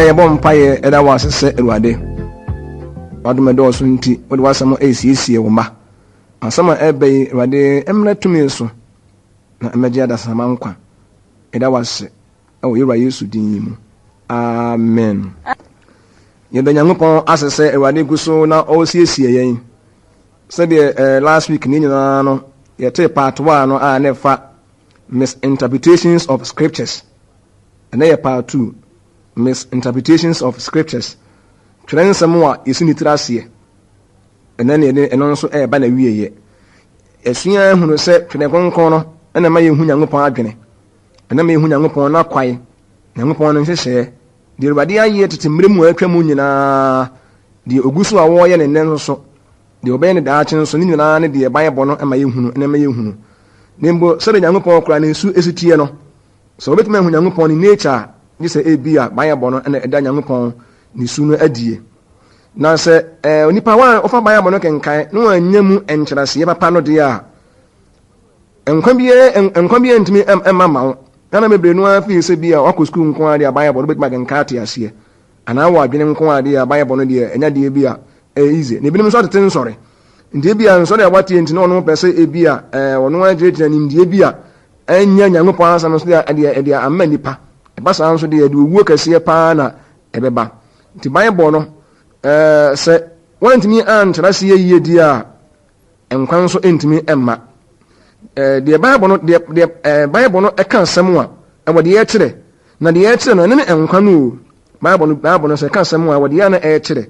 Yɛbɔ mpaeɛ ɛda wo ase sɛ Awurade, w'adom ɛdɔɔso nti wode w'asɛm ɛresiesie wo mma. Asɛm a ɛreba yi, Awurade, ɛmmra tumi so na ɛmmɛgye adasamma nkwa. Yɛda wo ase ɛwɔ yɛn Wura Yesu din yi mu. Amen. Yɛda Nyankopɔn ase sɛ Awurade gu so na ɔresiesie yɛn. Sɛdeɛ eh, last week ne nyinaa no, yɛtee part 1 no a na ɛfa misinterpretations of scriptures. Ɛnɛ yɛ part 2, misinterpretations of scriptures. Twerɛ nsɛm a yɛsi ne tiri aseɛ. Ɛnɛ ne yɛde ɛno nso ɛreba na wieɛ. Yɛsua ahunu sɛ twerɛ kronkron no ɛna ɛma yɛhu Nyankopɔn adwene. Ɛna ma yɛhu Nyankopɔn n'akwae, Nyankopɔn no nhyehyɛeɛ. Deɛ Awurade ayɛ tete mmerɛ mu a atwa mu nyinaa, deɛ ɔgu so a wɔreyɛ ne nnɛ nso so, deɛ ɔbɛyɛ ne daakye nso, ne nyinaa ne deɛ Bible no ma yɛhunu, ɛna ɛma yɛhunu. Na mpo sɛdeɛ Nyankopɔn koraa ne nsu si teɛ no, sɛ wɔbɛtumi ahu Nyankopɔn ne nature a, gye sɛ ebi a Bible no na ɛda Nyankopɔn ne su no adie. Na sɛ eh, onipa wa ɔfa Bible no kenkan na wannya mu nkyerɛaseɛ papa no deɛ a, nkwa biara nkwa biara ntumi mma ma wo. Na bebree no ara fii sɛ bi a wakɔ sukuu nko ara deɛ a Bible no bɛtumi akenkan ate aseɛ. Anaa wɔ adwene nko ara deɛ a Bible no deɛ ɛnya deɛ bi a ɛyɛ easy. Na ebinom nso atete nsɔre. Nti ebi a nsɔre a wateɛ nti na ɔno pɛ sɛ ebi a ɔno ara gyinagyina nimdeɛ bi a ɛnyɛ Nyankopɔn asɛm nso deɛ ɛdeɛ ɛde ama nipa. Ɛba saa nso deɛ ɛde owuo kɛseɛ paa na ɛbɛba. Nti Bible no ɛɛ sɛ wɔntumi ankyerɛ aseɛ yie deɛ a nkwa nso ntumi mma. Ɛɛ deɛ Bible no deɛ deɛ ɛɛ Bible no ɛka asɛm a ɛwɔ deɛ ɛkyerɛ na deɛ ɛkyerɛ no ɛne ne nkwa no o. Bible no Bible no sɛ ɛka asɛm a ɛwɔ deɛ na ɛkyerɛ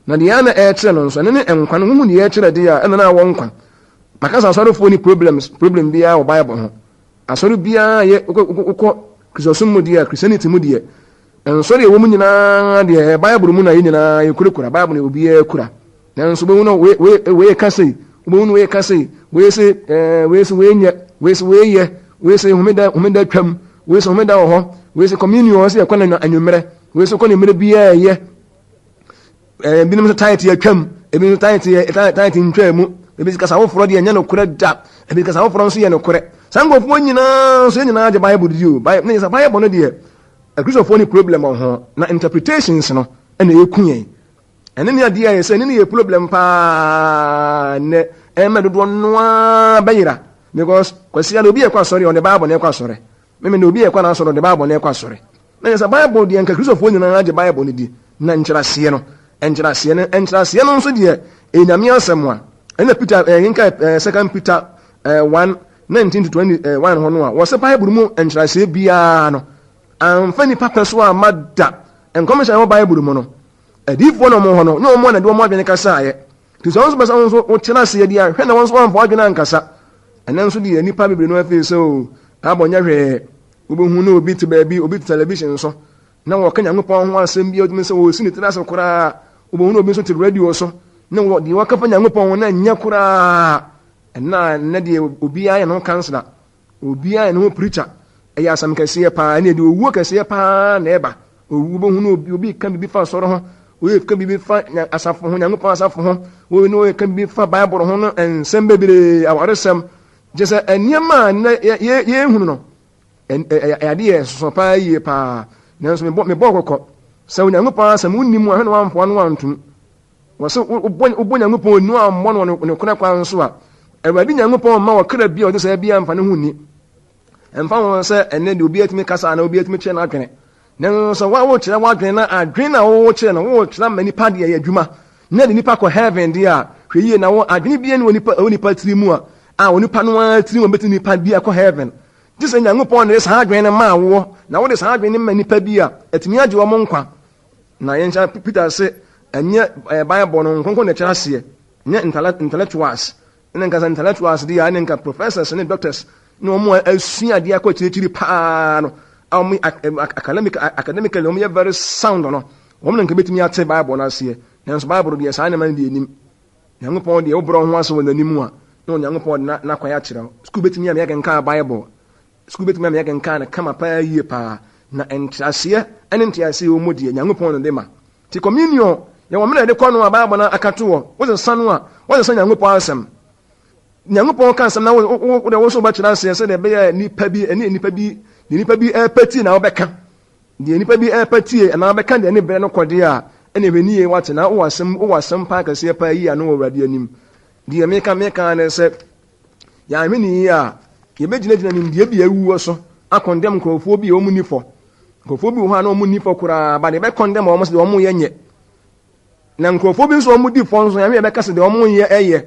na deɛ na ɛkyerɛ no nso ɛne ne nkwa no. Huhu deɛ ɛkyerɛ deɛ a ɛna na awɔ nkwa. Maka sɛ asɔrefoɔ ni problems problem biara wɔ Bible ho. Asɔre biara yɛ wokɔ Kristosom mu deɛ, Christianity mu deɛ, nsɔre a ɛwɔ mu nyinaa deɛ ɛyɛ Bible mu na yɛ nyinaa yɛkurakura Bible na obiara kura. Nanso wobɛhu no wei wei wei ka sei, wobɛhu no wei ka sei, wei se ɛɛ wei se wei nyɛ, wei se wei yɛ, wei se homeda homeda twam, wei se homeda wɔ hɔ, wei se communion wɔ sɛ yɛkɔ no anwummerɛ, wei se kɔ no mmerɛ biara ɛyɛ. Ɛɛ binom nso tae te atwam, ebi nso tae te tae te ntwaa mu, ebi nso kasa foforɔ deɛ ɛnyɛ nokorɛ da, ebi kasa foforɔ nso yɛ nokorɛ. Saa nkurɔfoɔ nyinaa nso yɛn nyinaa gye Bible di o. Bible ne sɛ Bible no deɛ Akristofoɔ ne problem wɔ ho na interpretations no ɛna ɛku yɛn. Ɛne ne adeɛ a yɛ sɛ ɛne ne yɛ problem paa nnɛ ɛmɛ dodoɔ noa bɛyera because kwasia na obi ɛkɔ asɔre ɔde Bible na ɛkɔ asɔre. Meme na obi ɛkɔ n'asɔre ɔde Bible na ɛkɔ asɔre. Na yɛ sɛ Bible deɛ nka Kristofoɔ nyinaa gye Bible no di na nkyerɛaseɛ no nkyerɛaseɛ no nkyerɛaseɛ no nso deɛ ɛyɛ Nyame asɛm a ɛna Peter ɛkenka ɛɛ Second Peter ɛɛ 1 19 to 21 hɔ no a wɔsɛ Bible mu nkyerɛaseɛ biara no amfa nipa pɛ so amma da. Nkɔmhyɛ a ɛwɔ Bible mu no adiyifoɔ na wɔn hɔ no ne wɔn a na de wɔn adwene kasaeɛ. Nti sɛ wɔn nso pɛ sɛ wɔn nso wokyerɛ aseɛ deɛ a hwɛ na wɔn nso wɔamfa adwene ankasa. Ɛnɛ nso deɛ nipa bebree no afei sɛ o abɔ nyɛ hwee. Wobɛhu na obi te baabi, obi te television so, na wɔka Nyankopɔn ho asɛm bi a wotumi sɛ wɔsi ne tiri ase koraa. Wobɛhu na obi nso te radio so, na wɔ deɛ wɔka fa Nyankopɔn ho na nyɛ koraa. Ɛnna nnɛ deɛ obiara yɛ ne ho kansla, obiara yɛ ne ho preacher. Ɛyɛ asɛm kɛseɛ paa, ɛne ɛde owuo kɛseɛ paa na ɛba. Owu wobɛhu na obi obi ka biribi fa asɔre ho, obi ka biribi fa asafo ho, Nyankopɔn asafo ho, obi na obi ka biribi fa Bible ho no, nsɛm bebree, awaresɛm. Kyerɛ sɛ nneɛma a nnɛ yɛhunu no, ɛyɛ adeɛ yɛ soso paa yie paa. Nanso mebɔ mebɔ kɔkɔ sɛ Onyankopɔn asɛm wonni mu a hwɛ na wamfoa no antom. Wɔ sɛ wobɔ wobɔ Nyankopɔn onu ammɔ no wɔ ne korɛ kwan so a, Awurade Nyankopɔn mma ɔkra bi a ɔte saa biara mfa ne ho nni. Ɛmfa ho sɛ ɛnnɛ deɛ obiara tumi kasa anaa obiara tumi kyerɛ n'adwene. Nanso sɛ wokyerɛ w'adwene na adwene na wokyerɛ no wokyerɛ ma nipa deɛ yɛ adwuma na de nipa kɔ heaven deɛ a, hwɛ yie na wo adwene biara ni wɔ nipa wɔ nipa tiri mu a a onipa no ara tiri mu bɛtumi nipa bi akɔ heaven. Gye sɛ Nyankopɔn de saa adwene no maa woɔ na wode saa adwene no ma nipa bi a atumi agye wɔn nkwa. Na yɛnhyɛ Peter se ɛnyɛ Bible no nkonko na ɛkyerɛ aseɛ, nyɛ intellectuals. Ɛna nka sɛ intellectuals deɛ ɛne nka professors ne doctors ne wɔn a asua adeɛ akɔ akyirikyiri paa no a wɔn academic academically wɔn yɛ very sound no wɔn na nka betumi ate Bible no aseɛ. Nanso Bible deɛ saa nneɛma no deɛ anim. Nyankopɔn deɛ wobrɛ wo ho ase wɔ n'anim a na Onyankopɔn de n'akwan akyerɛ wo. Sukuu betumi ama yɛakenkan Bible. Sukuu betumi ama yɛakenkan no kama paa yie paa. Na nkyerɛaseɛ ne nteaseɛ wɔ mu deɛ Nyankopɔn na de ma. Nti communion yɛwɔ mmerɛ yɛde kɔ no a Bible no aka to hɔ. Wosesa no a, wosesa Nyankopɔn asɛm. Nyankopɔn ka asɛm na wo wo wo so wobɛkyerɛ aseɛ sɛdeɛ ɛbɛyɛ a nipa bi ɛne nipa bi deɛ nipa bi ɛpɛ tie na wobɛka. Deɛ nipa bi ɛrepa tie anaa bɛka deɛ ne berɛ no kɔ deɛ a, ɛna ɛhwɛ nie wate na wowɔ asɛm wowɔ asɛm paa kɛseɛ paa yi ano wɔ Awurade anim. Deɛ meka meka ne sɛ yɛanhwɛ ne yie a yɛbɛgyinagyina nimdeɛ bi a awuo so akɔndɛm nkurɔfoɔ bi a wɔn nni fɔ. Nkurɔfoɔ bi wɔ hɔ a na wɔn nni fɔ koraa ba deɛ bɛkɔndɛm wɔn sɛ deɛ wɔn yɛ nyɛ. Na nkurɔfoɔ bi nso a wɔn di fɔ nso yɛahwɛ yɛbɛka sɛ deɛ wɔn yɛ ɛyɛ.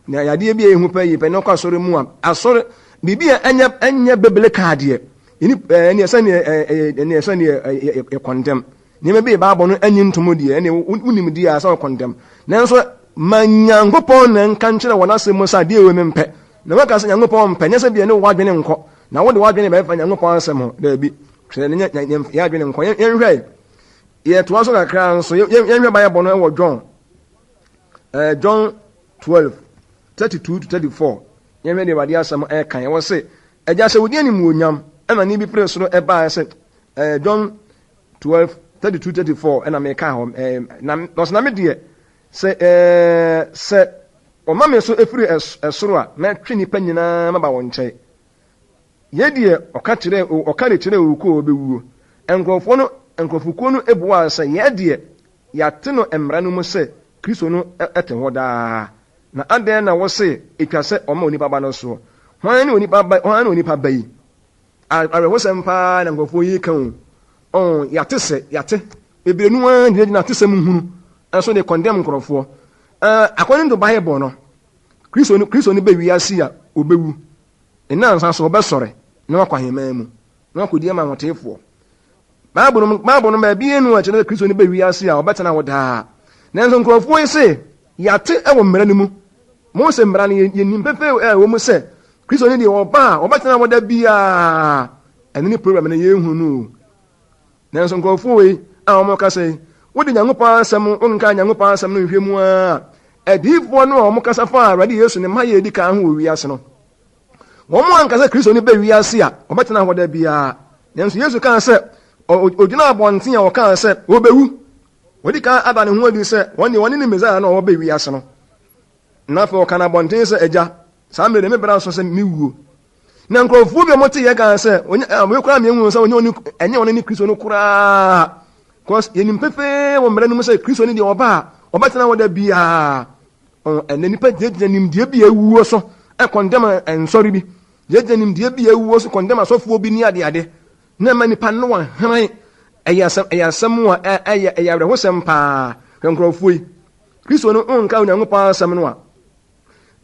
Na yadeɛ bi a ɛhu pɛ yi pɛ na ɔkɔ asɔre mu a asɔre biribi a ɛnyɛ ɛnyɛ bebele kaa deɛ ɛni ɛɛ ɛne ɛsɛ neɛ ɛɛ ɛne ɛsɛ neɛ ɛyɛ kɔndɛm nneɛma bi a baabɔ no ɛnyi ntom deɛ ɛne wonim deɛ a sɛ ɔkɔndɛm nanso ma nyankopɔn na nka nkyerɛ wɔn asɛm mu sɛ adeɛ wei mempɛ na wɔka sɛ nyankopɔn mpɛ nyɛ sɛ deɛ ne wadwene nkɔ na wode wadwene bɛfa nyankopɔn asɛm ho daabi kyerɛ ne yɛ adwene nkɔ yɛnhwɛ yɛtoa so kakra nso yɛnhwɛ bible no wɔ John John 12, 32 to 34. Yɛnhwɛ deɛ Awurade asɛm ɛka. Ɛwɔ se, Agya sɛ wodi animuonyam, ɛna ne bi firi soro ɛbaeɛ sɛ, John 12, 32, 34, ɛna meka hɔ. Na ɔsɛ na me deɛ, sɛ sɛ ɔma me so ɛfiri ɛsoro a, mɛtwe nnipa nyinaa maba wɔn nkyɛn. Yei deɛ ɔka kyerɛɛ ɔka de kyerɛɛ owukuo a ɔbɛwuo. Nkurɔfoɔ no nkurɔfokuo no buaa sɛ, Yɛn deɛ, yɛate no mmara no mu sɛ Kristo no te hɔ daa. Na adɛn na wose ɛtwa sɛ ɔma onipa ba no soɔ? Hwan ne onipa ba, hwan ne onipa ba yi? Awerɛhosɛm paa na nkurɔfoɔ yi ka o. Ɔn, yɛate sɛ, yɛate. Bebree no ara gyinagyina atesɛm hunu nso de condemn nkurɔfoɔ. Uh, according to Bible no, Kristo no, Kristo no bɛ wiase a ɔbɛwu. Nnansa so ɔbɛsɔre na wakɔ ahemman mu na wakɔdi ama ahoteefoɔ. Bible no Bible no baabi enu a ɛkyerɛ sɛ Kristo no bɛ wiase a ɔbɛtena hɔ daa. Nanso nkurɔfoɔ yi se yɛate wɔ mmara no mu. Mose mmara no yɛnim pefee a ɛwɔ mu sɛ Kristo no deɛ ɔba a ɔbɛtena hɔ da biara. Ɛno ne program no yɛnhunu no o. Nanso nkurɔfoɔ wei a wɔka sɛ wode Nyankopɔn asɛm wonka Nyankopɔn asɛm no nhwɛ mu a adiyifoɔ no a wɔkasa faa Awurade Yesu ne mma yɛ edi kan ho wɔ wiase no Wɔn anka sɛ Kristo no bɛ wiase a ɔbɛtena hɔ da biara. Nanso Yesu kaa sɛ ogyina abɔnten a ɔkaa sɛ obewu. Wɔdi kan ada ne ho adi sɛ wɔn deɛ wɔne ne Mesaia no a ɔbɛ wiase no. Na afei ɔka no abɔnten sɛ, Agya, saa mmerɛ de me bra so sɛ mewuo. Na nkurɔfoɔ bi a wɔte yɛ kaa sɛ, wei koraa mmiɛnhu sɛ ɔnyɛ ɔne ɛnyɛ ɔne ne Kristo no koraa. Because yɛnim pefee wɔ mmara no mu sɛ Kristo no deɛ ɔba a ɔbɛtena hɔ da biara. Ɛnɛ nipa gyinagyina nimdeɛ bi a awuo so kɔndɛm nsɔre bi, gyinagyina nimdeɛ bi a awuo so kɔndɛm asɔfoɔ bi ne adeade, na ɛma nipa no wɔn haran. Ɛyɛ asɛm, ɛyɛ asɛm a ɛyɛ ɛyɛ awerɛhosɛm paa. Hwɛ nkurɔfoɔ yi, Kristo no nka Onyankopɔn asɛm no a,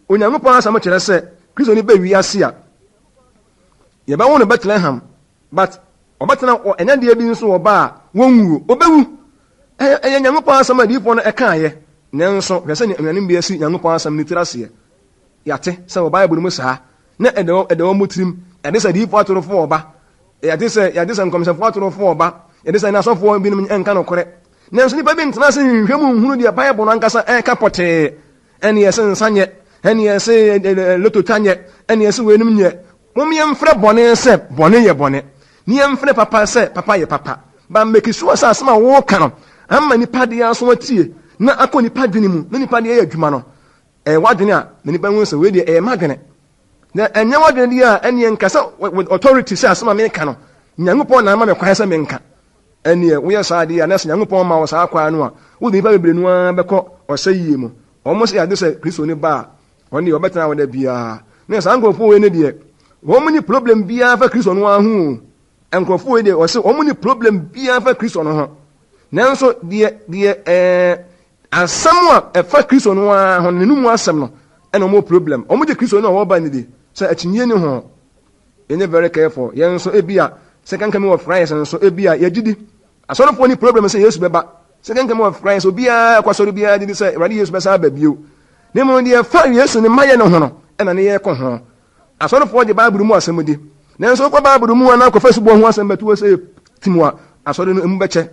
Onyankopɔn asɛm kyerɛ sɛ Kristo no bɛ wiase a, yɛbɛwo no Bethlehem, But ɔbɛtena hɔ, ɛnyɛ deɛ bi nso wɔ ba a wɔnwuo, ɔbɛwu. Ɛyɛ ɛyɛ Nyankopɔn asɛm a adiyifoɔ no ɛkaeɛ. Nanso hwɛ sɛdeɛ anuanom bi asi Nyankopɔn asɛm no tiri aseɛ. Yɛate sɛ wɔ Bible mu saa, na ɛda wɔ ɛda wɔn tirim. Yɛate sɛ adiyifoɔ atorofoɔ wɔ ba. Yɛate sɛ yɛate sɛ nkɔmhyɛfoɔ atorofoɔ wɔ ba. Yɛte sɛ ɛnɛ asɔfoɔ binom nka nokorɛ. Nanso nnipa bi ntena ase nhwehwɛ mu nhunu deɛ Bible no ankasa ɛreka pɔtee. Ɛne ɛse nsa nyɛ, ɛne ɛse loto twa nyɛ, ɛne ɛse weinom nyɛ. Mom yɛmfrɛ bɔne sɛ bɔne yɛ bɔne, ne yɛmfrɛ papa sɛ papa yɛ papa. But make sure sɛ asɛm a woreka no ama nipa de aso atie na akɔ nipa dwene mu na nipa de ayɛ adwuma no. Ɛyɛ w'adwene a ma nipa hu sɛ wei deɛ ɛyɛ m'adwene. Na ɛnyɛ w'adwene deɛ a ɛneɛ nka sɛ with authority sɛ asɛm a meka no Nyankopɔn na ama me kwan sɛ menka. Ɛneɛ woyɛ saa adeɛ a na sɛ Nyankopɔn ma wo saa kwan no a wode nipa bebree no ara bɛkɔ ɔsɛyie mu. Wɔn sɛ yɛade sɛ Kristo ne ba a Wɔn deɛ wɔbɛtena hɔ da biara. Na saa nkurɔfoɔ wei no deɛ, wɔn ni problem biara fa Kristo no ara ho o. Nkurɔfoɔ wei deɛ wɔse wɔn ni problem biara fa Kristo no ho. Nanso deɛ deɛ ɛɛ asɛm a ɛfa Kristo no ara ho no, ne mu asɛm no, ɛna wɔn problem. Wɔn gye Kristo no a wɔba no di sɛ akyinnye ni ho. Yɛnyɛ very careful. Yɛn nso ebi a second coming of Christ nso ebi a yɛgye di. Asɔrefoɔ ni problem sɛ Yesu bɛba. Second coming of Christ obiara ɛkɔ asɔre biara gye di sɛ Awurade Yesu bɛsan aba bio. Na mmom deɛ ɛfa Yesu ne mayɛ no ho no, ɛna ne yɛkɔ ho. Asɔrefoɔ gye Bible mu asɛm di. Nanso wokɔ Bible mu anaa kɔfa asubɔ ho asɛm bɛto hɔ sɛ tim a, asɔre no emu bɛkyɛ.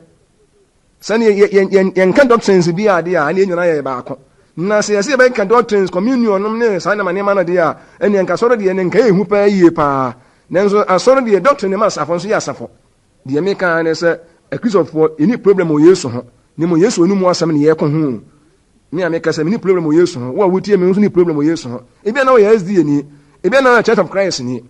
Sɛdeɛ yɛnka doctrines bi a adeɛ a, ɛne yɛn nyinaa yɛ baako. Na sɛ yɛsɛ yɛbɛka doctrines, communion nom ne saa nneɛma nneɛma no deɛ a, ɛne nka asɔre deɛ ne nka yɛ hu paa yie paa. Nanso asɔre deɛ doctrine ma asafo nso yɛ asafo. Deɛ meka ara ne sɛ, Akristofoɔ, yɛnni problem wɔ Yesu ho, na mmom Yesu anom asɛm ne yɛreko ho o. Me a meka sɛ menni problem wɔ Yesu ho, wo a wotie me nso nni problem wɔ Yesu ho. Ebia na woyɛ SDA ni, ebia na woyɛ Church of Christ ni.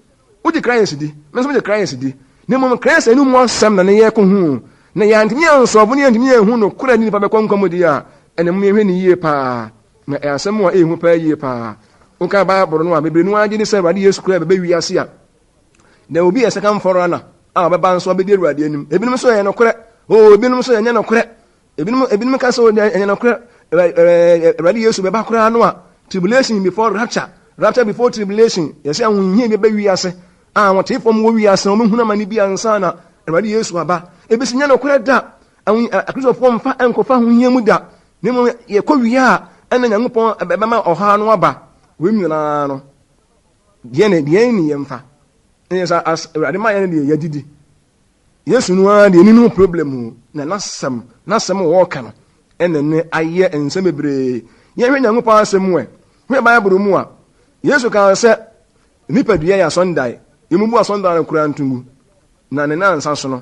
Wogye Christ di, me nso megye Christ di. Na mmom Christ anum asɛm na ne yɛkɔ ho. Na yɛantumi ansɔfo ne yɛantumi anhu nokorɛ ne nipa bɛkɔ nkwa mu deɛ a, ɛna mu yɛhwɛ ne yie paa. Na ɛyɛ asɛm a ɛyɛ hu paa yie paa. Woka Bible no a, bebree no ara gye di sɛ Awurade Yesu koraa bɛbɛ wiase a, na obi yɛ second forerunner a ɔbɛba nso abɛdi Awurade anim. Ebinom nso ɛyɛ nokorɛ. Oo, ebinom nso ɛnyɛ nokorɛ. Ebinom ka sɛ ɛnyɛ nokorɛ. Awurade Yesu bɛba koraa no a, tribulation before rapture, rapture before tribulation. Yɛsɛ ahohia bi bɛba wiase a ahoteefoɔ mu wɔ wiase na wɔbɛhunu amane bi ansa na Awurade Yesu aba. Ebi sɛ nyɛ nokorɛ da. Akristofoɔ mfa nkɔfa ahohia mu da. Na mmom yɛkɔ wie a, ɛna Nyankopɔn bɛma ɔhaw no aba. Wei nyinaa no, deɛ ne deɛ ne yɛmfa. Ɛyɛ sɛ Awurade ma yɛn deɛ yɛgyedi. Yesu no ara deɛ ɛni no problem o, na n'asɛm, n'asɛm a wɔreka no, ɛna ne ayɛ nsɛm bebree. Yɛhwɛ Nyankopɔn asɛm mu ɛ, hwɛ Bible mu a, Yesu kaa sɛ nipadua yɛ asɔndae, yɛmubu asɔndae no koraa nto na ne nansa so no,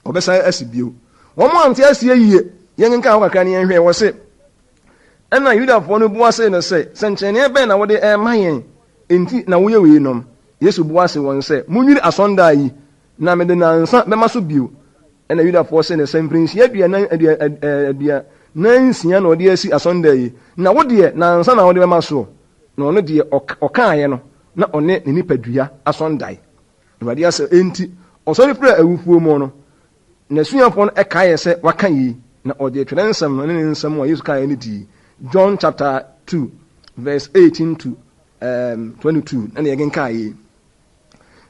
ɔbɛsan asi bio. Wɔn ante aseɛ yie, yɛnkenkan hɔ kakra ne yɛnhwɛ, wɔ se, ɛna Yudafoɔ no bua see no sɛ, sɛnkyerɛnneɛ bɛn na wode ɛrema yɛn enti na woyɛ weinom? Yesu bua see wɔn sɛ, Monnwiri asɔndae yi, na mede nnansa bɛma so bio. Ɛna Yudafoɔ see no sɛ, Mfirinhyia 46 na ɔde asi asɔndae yi, na wo deɛ, nnansa na wode bɛma soɔ. Na ɔno deɛ ɔkaeɛ no, na ɔne ne nipadua asɔndae. Awurade asɛ enti, ɔsɔre firii awufoɔ mu no, n'asuafoɔ no kaeɛ sɛ waka yei, na ɔde twerɛ nsɛm no ne ne nsɛm a Yesu kaeɛ no dii. John chapter 2 verse 18 to 22 na yɛkenkan yei.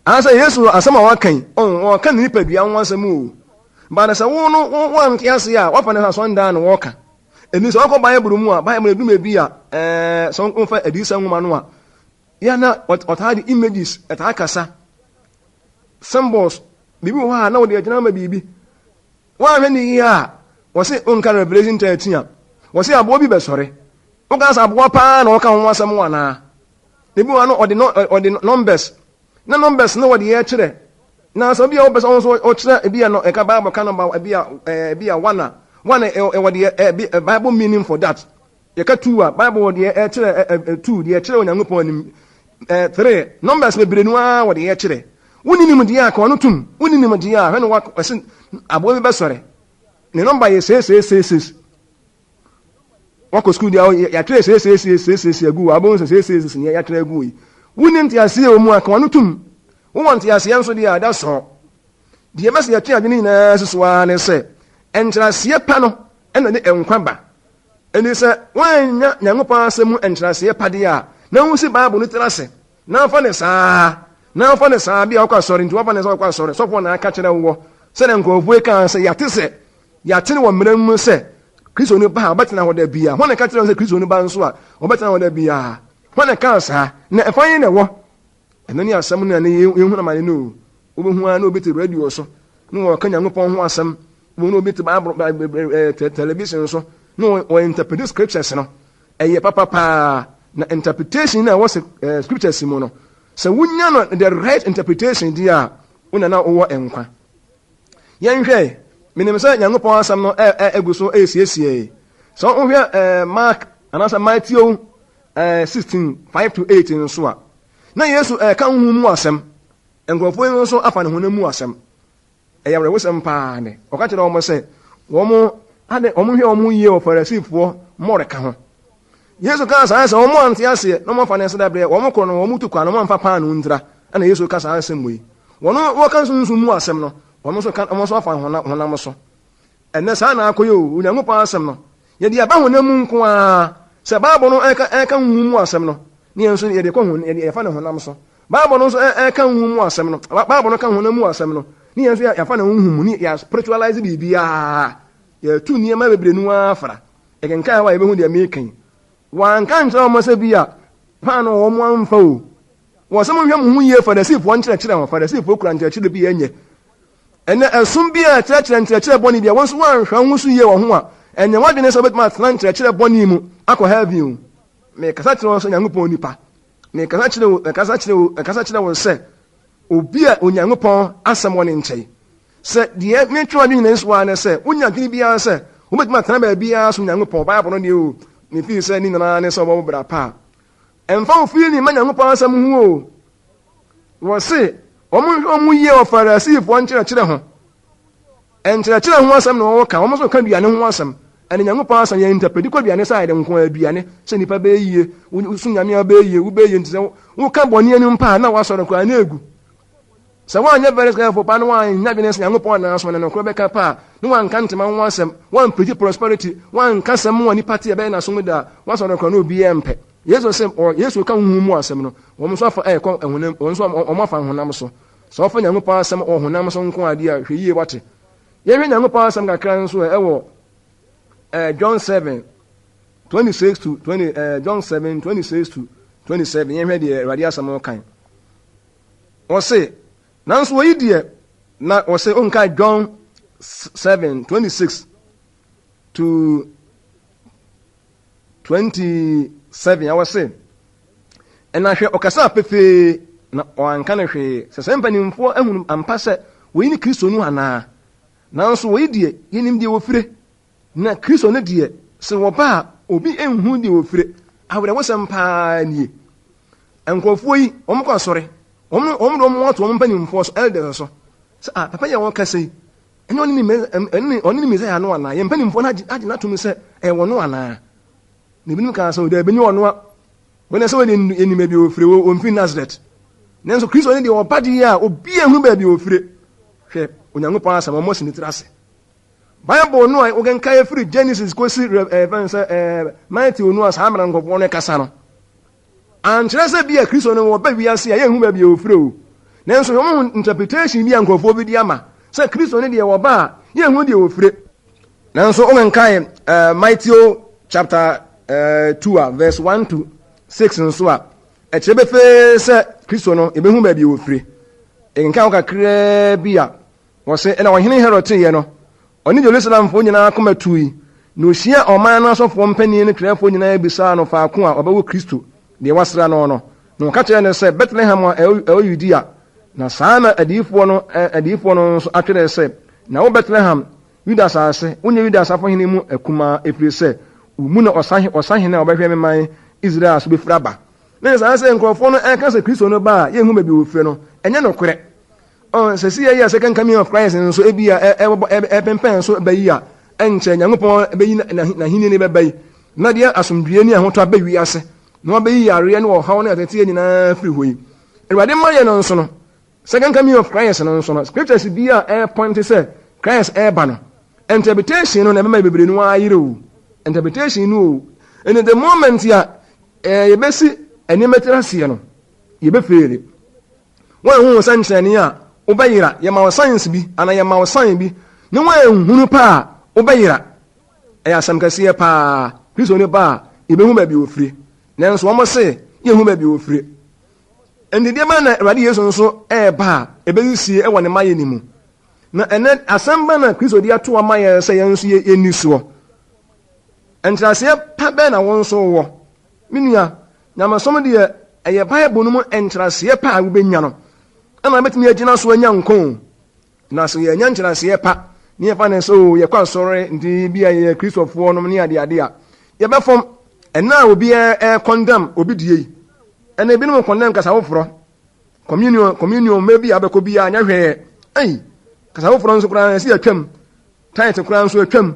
Ansa Yesu asɛm a waka yi, ɔka ne nipadua ho asɛm o. Ba na sɛ wo no wante ase a, wafa ne sɛ asɔndan na wɔka. Ɛni sɛ wɔkɔ Bible mu a, Bible edum ebi a, sɛ wɔfa adiyisɛm nwoma no a, yɛ na ɔtaa de images, ɛtaa kasa, symbols, biribi wɔ hɔ a na wɔde agyina ama biribi. Wɔanhwɛ ne yie a, wɔse wonka Revelation 13 a, wɔse aboa bi bɛsɔre. Woka sɛ aboa paa na wɔka ho asɛm anaa? Ebi wɔ no ɔde numbers na numbers na wɔde yɛ kyerɛ. Na sɛ obi a wɔpɛ sɛ ɔno nso ɔkyerɛ ebi a no ɛka Bible ka number ebi a ebi a one a one ɛwɔ deɛ ɛbi Bible meaning for that. Yɛka two a Bible wɔ deɛ ɛkyerɛ ɛ two deɛ ɛkyerɛ Onyankopɔn anim 3 numbers bebree no ara wɔde yɛ kyerɛ. Wonni nim deɛ a ka ɔno tum. Wonni nim deɛ a hwɛ no wa ɛsɛ aboa bi bɛsɔre. Ne number yɛ 666. Wakɔ sukuu deɛ yɛatwerɛ 666 agu hɔ, abɛhu sɛ 666 ne yɛatwerɛ agu yi. Wonni nteaseɛ wɔ mu a ka ɔno tum. Wowɔ nteaseɛ nso deɛ a da sɔɔ. Deɛ ɛbɛsɛ yɛtwe adwene nyinaa si so ara ne sɛ nkyerɛaseɛ pa no ɛna de nkwa ba. Ɛnti sɛ woannya Nyankopɔn asɛm mu nkyerɛaseɛ pa deɛ a, na wosi Bible no tiri ase na afa ne saa, na afa ne saa bi a wokɔ asɔre nti wafa ne sɛ wokɔ asɔre sɔfoɔ na aka kyerɛ woɔ sɛdeɛ nkurɔfoɔ yi kaa sɛ yɛate sɛ yɛate no wɔ mmerɛ mu sɛ Kristo no ba a ɔbɛtena hɔ da biara. Hwan na ɛka kyerɛ wo sɛ Kristo no ba nso a ɔbɛtena hɔ da biara? Hwan na ɛkaa saa? Na ɛfa he na ɛwɔ? Ɛno ne asɛm no a ne yɛhunu amane no o. Wobɛhu ara na obi te radio so na wɔka Nyankopɔn ho asɛm. Wobɛhu na obi te Bible television so na wɔ scriptures no. Ɛyɛ papa paa. Na interpretation na ɛwɔ scriptures mu no, sɛ wonya no the right interpretation di a, wo na na wowɔ nkwa. Yɛnhwɛ, menim sɛ Nyankopɔn asɛm no ɛgu so ɛresiesie. Sɛ wohwɛ Mark anaasɛ Matthew 16 5 to 8 nso a, na Yesu ɛka honhom mu asɛm. Nkurɔfoɔ yi nso afa ne honam mu asɛm. Ɛyɛ awerɛhosɛm paa ne. Ɔka kyerɛ wɔn sɛ wɔn ade wɔn hwɛ wɔn yie wɔ Farisifoɔ mmɔreka ho. Yesu kaa saa sɛ wɔn ante aseɛ na wɔn afa ne nsa dabrɛ wɔn korɔ no wɔn tu kwan na wɔn amfa paanoo ntira. Ɛna Yesu ka saa asɛm wei. Wɔn wɔka sunsum mu asɛm no, wɔn nso ka wɔn nso afa honam so. Ɛnɛ saa na akɔyɛ o, Onyankopɔn asɛm no. Yɛde aba honam mu nko ara. Sɛ Bible no ɛka ɛka honhom mu asɛm no, ne yɛn nso yɛde kɔ hon yɛde yɛfa ne honam so. Bible no nso ɛka honhom mu asɛm no. Bible no ka honam mu asɛm no, ne yɛn nso yɛfa ne honhom mu ne yɛ spiritualize biribiara. Yɛtu nneɛma bebree no ara fra. Yɛkenkan hɔ a yɛbɛhu deɛ meka yi. Wɔanka nkyerɛ wɔn sɛ bi a paano wɔn amfa o. Wɔ sɛ monhwɛ mo ho yie Farisifoɔ nkyerɛkyerɛ ho. Farisifoɔ kura nkyerɛkyerɛ bi ɛnyɛ. Ɛnɛ ɛsom bi a ɛkyerɛkyerɛ nkyerɛkyerɛ bɔne bi a wɔn nso wɔanhwɛ ho so yie wɔ ho a, ɛnyɛ w'adwene sɛ wobɛtumi atena nkyerɛkyerɛ bɔne mu akɔ heaven o. Mekasa kyerɛ wɔn sɛ Onyankopɔn nipa. Mekasa kyerɛ wo, mekasa kyerɛ wo, mekasa kyerɛ wo sɛ obi a Onyankopɔn asɛm wɔ ne nkyɛn. Sɛ deɛ metwe w'adwene nyinaa so ara ne sɛ wonya adwene biara sɛ wobɛtumi atena baabiara som Nyankopɔn. Bible no deɛ o, mefii sɛ ne nyinaa ne sɛ wɔbɔ bra pa a. Ɛmfa wo feeling ma Nyankopɔn asɛm ho o. Wɔse Wɔn nhwɛ wɔn yie wɔ Farisifoɔ nkyerɛkyerɛ ho. Nkyerɛkyerɛ ho asɛm na wɔka, wɔn nso ka aduane ho asɛm. Ɛne Nyankopɔn asɛm yɛ ntɛpɛdi kɔ aduane sɛ ayɛdɛ nko aduane sɛ nipa bɛyɛ yie, wosu Nyame a bɛyɛ yie, wobɛyɛ yie nti sɛ woka bɔne anim paa na wasɔre koraa na egu. Sɛ woanyɛ very careful paa na woannya adwene sɛ Nyankopɔn anaa asoma no nokorɛ bɛka paa na woanka ntema ho asɛm, woampreachi prosperity, woanka asɛm a nipa te ɛbɛyɛ n'asom da a, woasɔre koraa na obiara mpɛ. Yesu sɛ Yesu ka honhom mu asɛm no, wɔn nso afa ɛkɔ honam, wɔn nso wɔn afa honam so. Sɛ wɔfa Nyankopɔn asɛm wɔ honam so nko adeɛ a, hwɛ yie wate. Yɛhwɛ Nyankopɔn asɛm kakra nso ɛwɔ eh, John 7 26 to 20 eh, John 7 26 to 27 yɛhwɛ deɛ Awurade asɛm kan. Ɔse, nanso oyi deɛ, na ɔse onkae John 7 26 to 27 a ɔse, ɛna hwɛ ɔkasaa pefee na ɔanka no hwee sɛ sɛ mpanimfoɔ ahunu ampa sɛ oyi ne Kristo no anaa. Nanso oyi deɛ, yɛnim deɛ wɔfire, na Kristo no deɛ, sɛ wɔba a, obi nhu deɛ wɔfire. Awerɛhosɛm paa nie. Nkurɔfoɔ yi, wɔn kɔ asɔre, wɔn wɔn de wɔn ato wɔn mpanimfoɔ so, elders so, sɛ ah, papa yi a wɔkasa yi, ɛnyɛ ɔne ne ɛne ɔne ne Messiah no anaa? Yɛn mpanimfoɔ no agye agye n'atom sɛ ɛyɛ wɔn anaa? Na ebinom kaa sɛ, daabi, nyɛ ɔno a. Wɔn sɛ wɔde yɛnim baabi a wɔfire, wɔmfiri Nasaret. Nanso Kristo ne deɛ ɔba deɛ a, obi ehu baabi a wɔfire. Hwɛ, Onyankopɔn asɛm, wɔn asi ne tiri ase. Bible no a wokenkan firi Genesis kɔsi ɛfɛn sɛ ɛɛ Matthew no a saa mmerɛ nkurɔfoɔ no kasa no, ankyerɛ sɛ bi a Kristo no wɔba wiase a yɛnhu baabi a wɔfiri o. Nanso wɔn ho interpretation bi a nkurɔfoɔ bi de ama sɛ Kristo no deɛ wɔba a yɛnhu deɛ wɔfire. Nanso wokenkan ɛɛ Matthew chapter ɛɛ 2 a verse 1 to 6 nso a, ɛkyerɛ pefee sɛ Kristo no yɛbɛhu baabi a wɔfire. Yɛkenkan hɔ kakraa bi a, Wɔse, Ɛnna Ɔhene Herod teeɛ no, ɔne Yerusalemfoɔ nyinaa koma tui, na ɔhyiaa ɔman no asɔfoɔ mpanin ne twerɛfoɔ nyinaa bisaa no faako a ɔbɛwo Kristo, deɛ wɔasra no no. Na wɔka kyerɛɛ no sɛ, Betlehem a ɛwɔ Yudea. Na saa na adiyifoɔ no adiyifoɔ no nso atwerɛ sɛ, Na wo Betlehem, Yuda asase, wonyɛ Yuda asafohene mu akumaa, ɛfiri sɛ wo mu na ɔsahene a ɔbɛhwɛ me man Israel so bɛfiri aba. Na saa sɛ nkurɔfoɔ no ɛka sɛ Kristo no ba a yɛnhu baabi ɔfiri no, ɛnyɛ nokorɛ. Ɔn, sɛ si yɛyɛ Second Coming of Christ nso ebi a ɛbɛbɔ ɛpempɛn so bɛyi a, ɛnkyɛ Nyankopɔn bɛyi n'ahenni no bɛba yi, na deɛ asomdwie ne ahotɔ abɛ wiase, na wabɛyi yareɛ ne ɔhaw ne ateteɛ nyinaa firi hɔ yi. Awurade ma yɛ no nso no, Second Coming of Christ no nso no, scriptures bi a ɛpɔnte sɛ Christ ɛreba no, interpretation no na ɛbɛma bebree no ayere o. Interpretation no o. And the moment a yɛbɛsi nneɛma tiri aseɛ no, yɛbɛfeele. Woanhu wo sɛnkyerɛnne a, wobɛyera. Yɛma wo signs bi anaa yɛma wo sign bi na woanhunu paa a, wobɛyera. Ɛyɛ asɛm kɛseɛ paa. Kristo ne ba a, yɛbɛhu baabi ofire. Nanso wɔn se, yɛnhu baabi ofire. Enti deɛ bɛn na Awurade Yesu nso ɛreba a ɛbɛsisie wɔ ne mayɛ no mu? Na ɛnɛ asɛm bɛn na Kristo de ato ama yɛn sɛ yɛn nso yɛnni soɔ? Nkyerɛaseɛ pa bɛn na wo nso wɔ? Me nua, nyamesom deɛ ɛyɛ Bible no mu nkyerɛaseɛ pa a wobɛnya no ɛna wobɛtumi agyina so anya nkwa o. Na sɛ yɛanya nkyerɛaseɛ pa ne yɛfa ne sɛ o yɛkɔ asɔre nti bi a yɛyɛ Kristofoɔ nom ne adeade a, yɛbɛfam. Ɛnna a obiara ɛrekɔndam obi die yi, ɛnna ebinom kɔndam kasa foforɔ. Communion, communion mmerɛ bi a wobɛkɔ biara nyɛ hwee. Ei, kasa foforɔ nso koraa ɛsɛ yɛtwam. Tithe koraa nso atwam.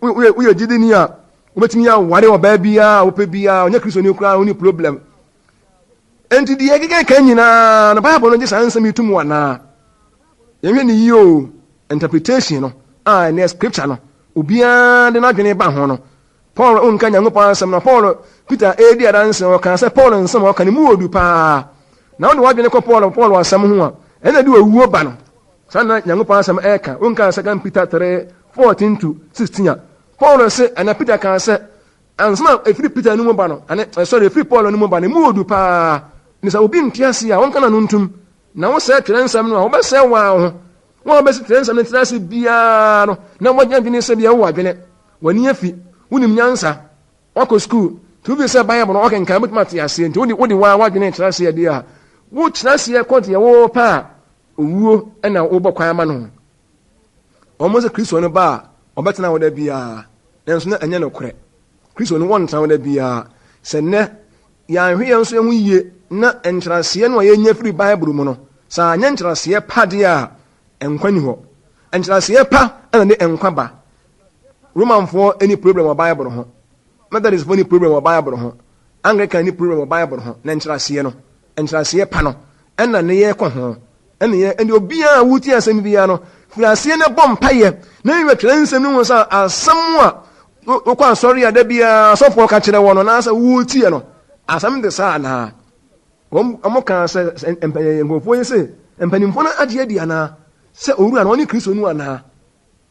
Woyɛ gyidini a wobɛtumi aware ɔbaa biara a wopɛ biara, ɔnyɛ Kristoni koraa wonni problem. Enti deɛ ɛkeka ka nyinaa no, Bible no gye saa nsɛm yi tom anaa? Yɛnhwɛ ne yie o, interpretation no a ɛnɛ scripture no, obiara de n'adwene ba ho no. Paul nka Nyankopɔn asɛm na Paul Peter redi adanse ɔka sɛ Paul nsɛm a ɔka no mu wɔ du paa. Na wode w'adwene kɔ Paul Paul asɛm ho a, ɛna de owuo ba no. Saa na Nyankopɔn asɛm ɛka. Wonka 2 Peter 3 14 to 16 a, Paul se, ɛna Peter kaa sɛ, ansɛm a ɛfiri Peter no mu ba no, ane, eh, sorry, ɛfiri Paul no mu ba no, ɛmu wɔ du paa. Ne sɛ obi nte ase a, wɔnka n'ano ntom. Na wosɛe twerɛ nsɛm no a, wobɛsɛe wo ara ho. Wɔn a wɔbɛsi twerɛ nsɛm no tena ase biara no, na wɔagye adwene sɛ bia wowɔ adwene, w'ani afi, wonim nyansa, woakɔ sukuu, nti wofi sɛ Bible no ɔkenkan wobɛtumi ate aseɛ, nti wode wode waa w'adwene kyerɛ aseɛ deɛ a, wokyerɛ aseɛ kɔ deɛ wopɛ a, owuo na wobɔ kwan ama no. Wɔn sɛ Kristo no ba a, ɔbɛtena hɔ da biara, nanso na ɛnyɛ nokorɛ. Kristo no wɔntena hɔ da biara. Sɛ nnɛ yɛanhwɛ yɛn nso yɛn ho yie. na nkyerɛaseɛ no a yɛnya firi Bible mu no, sɛ anyɛ nkyerɛaseɛ pa deɛ a, nkwa ni hɔ. Nkyerɛaseɛ pa na de nkwa ba. Romanfoɔ ni problem wɔ Bible ho. Methodistfoɔ ni problem wɔ Bible ho. Anglican ni problem wɔ Bible ho. Na nkyerɛaseɛ no, nkyerɛaseɛ pa no, ɛna ne yɛkɔ ho. Ɛna yɛ, ɛnde obiara a wotie asɛm biara no, firi aseɛ na bɔ mpaeɛ na yɛ twerɛ nsɛm no ho sɛ asɛm a wokɔ asɔre a da biara asɔfoɔ ka kyerɛ wɔ no anaasɛ wotie no, asɛm de saa anaa? Wɔn kaa sɛ nkurɔfoɔ yi se mpanimfoɔ no agye adi anaa sɛ owura no ɔne Kristo no anaa?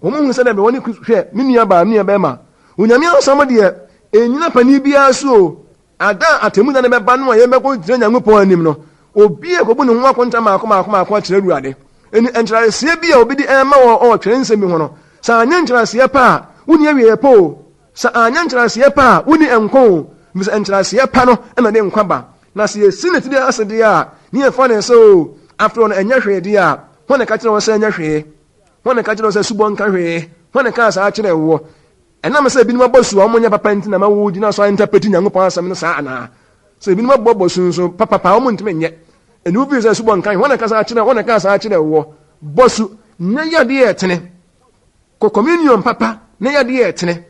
Wɔn hunu sɛ dɛbɛ wɔne Kristo. Hwɛ, me nua baa, me nua bɛrima, Onyame asɛm deɛ ɛnyina panin biara so o. Ada a atemmuda no bɛba no a yɛbɛkɔ gyina Nyankopɔn anim no, obi a kɔbu ne ho akonta maako maako maako akyerɛ Awurade. Ɛni nkyerɛaseɛ bi a obi de ɛrema wɔ wɔ twerɛ nsɛm bi ho no, sɛ anyɛ nkyerɛaseɛ pa a, wonni awieɛ pa o. Sɛ anyɛ nkyerɛaseɛ pa a, wonni nkwa o. Ɛfiri sɛ nkyerɛaseɛ pa no na ɛde nkwa ba. Na sɛ yɛsi ne tiri ase deɛ a, ne yɛfa ne sɛ o, after all no ɛnyɛ hwee deɛ a, hwan na ɛka kyerɛ wo sɛ ɛnyɛ hwee? Hwan na ɛka kyerɛ wo sɛ asubɔ nka hwee? Hwan na ɛkaa saa kyerɛɛ woɔ? Ɛnam sɛ ebinom abɔ su a wɔnyɛ papa nti na ma wogyina so interpreti Nyankopɔn asɛm no saa anaa? Sɛ ebinom abɔ bɔ su nso papapa a wɔntumi nyɛ. Ɛnti wofii sɛ asubɔ nka hwee. Hwan na ɛka saa kyerɛ hwan na ɛkaa saa kyerɛɛ woɔ? Bɔ su na yɛ adeɛ a ɛtene. Kɔ communion papa na yɛ adeɛ a ɛtene.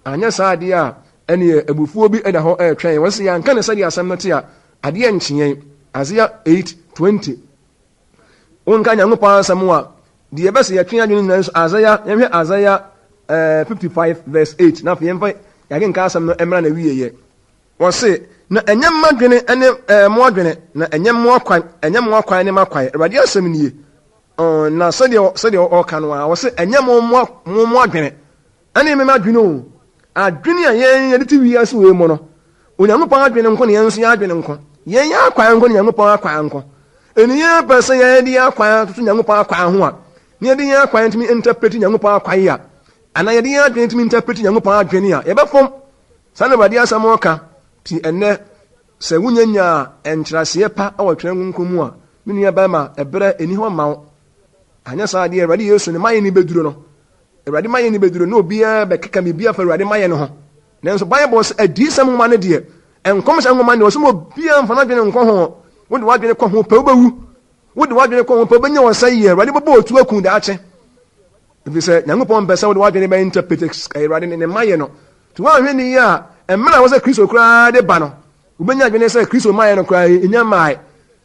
Anyɛ saa adeɛ a, ɛneɛ abufuo bi da hɔ retwɛn yɛn. Wɔse yɛanka no sɛdeɛ asɛm no te a, adeɛ nkye yɛn. Isaiah 8:20. Wonka Nyankopɔn asɛm a, deɛ ɛbɛsɛ yɛtwe adwene nyinaa nso Isaiah, yɛnhwɛ Isaiah eh, 55 verse 8 na afei yɛmfa yɛakenka asɛm no mmra na wieɛ. Wɔse, na ɛnyɛ mmadwene ne eh, mo adwene, na ɛnyɛ mo akwan, ɛnyɛ mo akwan ne m'akwan. Awurade asɛm nie. Uh, na sɛdeɛ sɛdeɛ ɔka no a, wɔse ɛnyɛ mo mo mo adwene Ɛne me m'adwene o. Adwene a yɛn yɛde te wiase wei mu no, Onyankopɔn adwene nko ne yɛn nso yɛn adwene nko. Yɛn yɛn akwan nko ne Nyankopɔn akwan nko. Ɛne yɛn pɛ sɛ yɛde yɛn akwan atoto Nyankopɔn akwan ho a, na yɛde yɛn akwan tumi interpret Nyankopɔn akwan a, anaa yɛde yɛn adwene tumi interpret Nyankopɔn adwene a, yɛbɛfom. Saa na Awurade asɛm ɔka. Ti ɛnnɛ, sɛ wonya nyaa nkyerɛaseɛ pa wɔ Twerɛ Kronkron mu a, me nua barima, ɛberɛ ɛni hɔ mma wo. Anyɛ saa deɛ, Awurade Yesu ne mayɛ ne bɛduro no, Awurade mayɛ no bɛduru na obiara bɛkeka biribi afa Awurade mayɛ no ho. Nanso Bible sɛ adiyisɛm nwoma no deɛ, nkɔmhyɛ nwoma no deɛ, ɔsɛ ma obiara mfa n'adwene nkɔ ho. Wode w'adwene kɔ ho pɛ wobɛwu. Wode w'adwene kɔ ho pɛ wobɛnya ɔsɛeɛ. Awurade bɛbɔ otu aku daakye. Ɛfiri sɛ Nyankopɔn mpɛ sɛ wode w'adwene bɛ interpret Awurade ne mayɛ no. Nti woanhwɛ ne yie a, mmerɛ a wɔ sɛ Kristo koraa de ba no, Wobenya adwene sɛ Kristo mmaeɛ no koraa nnya mmae.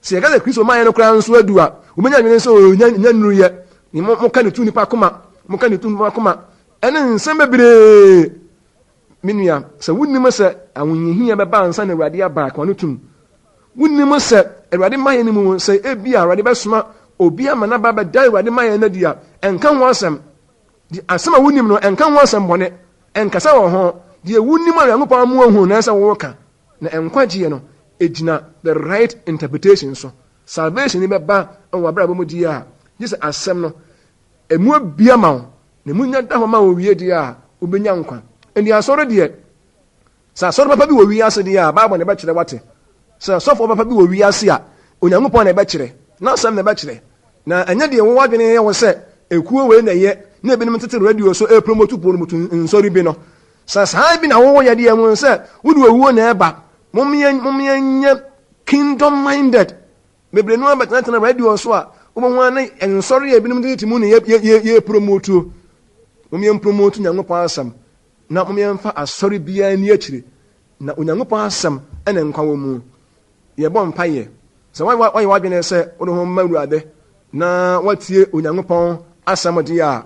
Sɛ yɛka sɛ Kristo mmaeɛ no koraa nso adu a, wobenya adwene sɛ ɔnya nya nnuruyɛ. Ne mo moka ne tu nipa koma, moka ne tu nipa koma, ɛne nsɛm bebree. Me nua, sɛ wonim sɛ ahohiahia bɛba ansa na Awurade aba a, ka w'ano tom. Wonim sɛ Awurade mmaeɛ no mu sɛ ebia Awurade bɛsoma obi ama n'aba abɛda Awurade mmaeɛ no adi a, ɛnka ho asɛm. Deɛ asɛm a wonim no, ɛnka ho asɛm bɔne. Ɛnkasa wɔ ho. Deɛ wonim a Onyankopɔn ama woahu no na ɛsɛ sɛ woka. Na nkwagyeɛ no, ɛgyina the right interpretation so. Salvation no bɛba wɔ w'abrabɔ mu deɛ a, gye sɛ asɛm no, ɛmu abue ama wo, na ɛmu nya da hɔ ma wo wie deɛ a, wobɛnya nkwa. Ɛnti asɔre deɛ, Sɛ asɔre papa bi wɔ wiase deɛ a, Bible na ɛbɛkyerɛ wate. Sɛ ɔsɔfoɔ papa bi wɔ wiase a, Onyankopɔn na ɛbɛkyerɛ. N'asɛm na ɛbɛkyerɛ. Na ɛnyɛ deɛ wo adwene yɛ wo sɛ ekuo wei na ɛyɛ na ebinom tete radio so ɛrepromotu promotu nsɔre bi no. Sɛ saa bi na woyɛ deɛ hu sɛ wode owuo na ɛba. Mom yɛnyɛ kingdom minded. Bebree no ara bɛtenatena radio so a wobɛhu ara ne nsɔre a ebinom tete mu na yɛpromotuo. Mom yɛmpromotu Nyankopɔn asɛm. Na mom yɛmfa asɔre biara nni akyire, na Onyankopɔn asɛm na nkwa wɔ mu. Yɛbɔ mpaeɛ. Sɛ woayɛ w'adwene sɛ wode ho ma Awurade na woatie Onyankopɔn asɛm deɛ a,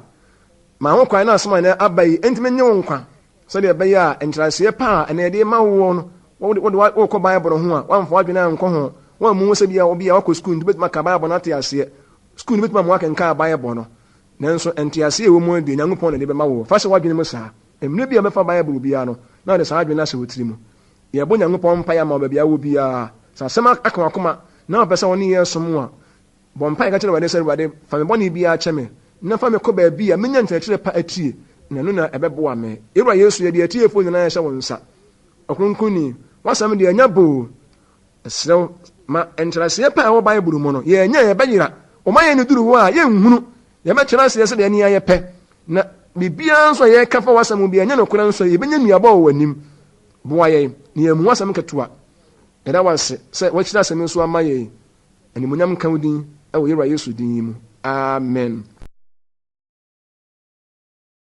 ma ho kwan na asɛm a ɛnɛ aba yi ntumi nye wo nkwa sɛdeɛ ɛbɛyɛ a nkyerɛaseɛ pa a ɛnɛ yɛde ma woɔ no, wode wokɔ Bible ho a, woamfa w'adwene ankɔ ho, woammu ho sɛ bia obi a wakɔ sukuu nti wobɛtumi aka Bible no ate aseɛ. Sukuu no bɛtumi ama woakenkan Bible no, Nanso ntease a ɛwɔ mu no deɛ, Onyankopɔn na ɛde bɛma wo. Fa hyɛ w'adwene mu saa. Mmerɛ bi a wobɛfa Bible biara no, na wode saa adwene no ahyɛ wo tiri mu. Yɛbɔ Onyankopɔn mpaeɛ ama wo baabi a wowɔ biara. Sɛ asɛm aka w'akoma na wopɛ sɛ wo ne yɛn som a, bɔ mpaeɛ ka kyerɛ Awurade sɛ, Awurade, fa me bɔne biara kyɛ me, na fa me kɔ baabi a mɛnya nkyerɛkyerɛ pa atie, na ɛno na ɛbɛboa me. Yɛn Wura Yesu, yɛde atiefoɔ nyinaa hyɛ wo nsa. Ɔkronkronni, w'asɛm deɛ, ɛnyɛ boo. Mesrɛ wo, ma nkyerɛaseɛ pa a ɛwɔ Bible mu no, yɛnyɛ a yɛbɛyera. Woma yɛn ani duru hɔ a, yɛnhunu. Yɛbɛkyerɛ aseɛ sɛdeɛ yɛn ani ayɛ pɛ. Na biribiara nso a yɛka fa w'asɛm ho biara, ɛnyɛ nokorɛ nso a, yɛbɛnya nnuaba wɔ w'anim. Boa yɛn na yɛammu w'asɛm ketewa. Yɛda wo ase sɛ woakyiri asɛm yi so ama yɛn. Animuonyam nka wo din wɔ Yɛwura Yesu din mu. Amen.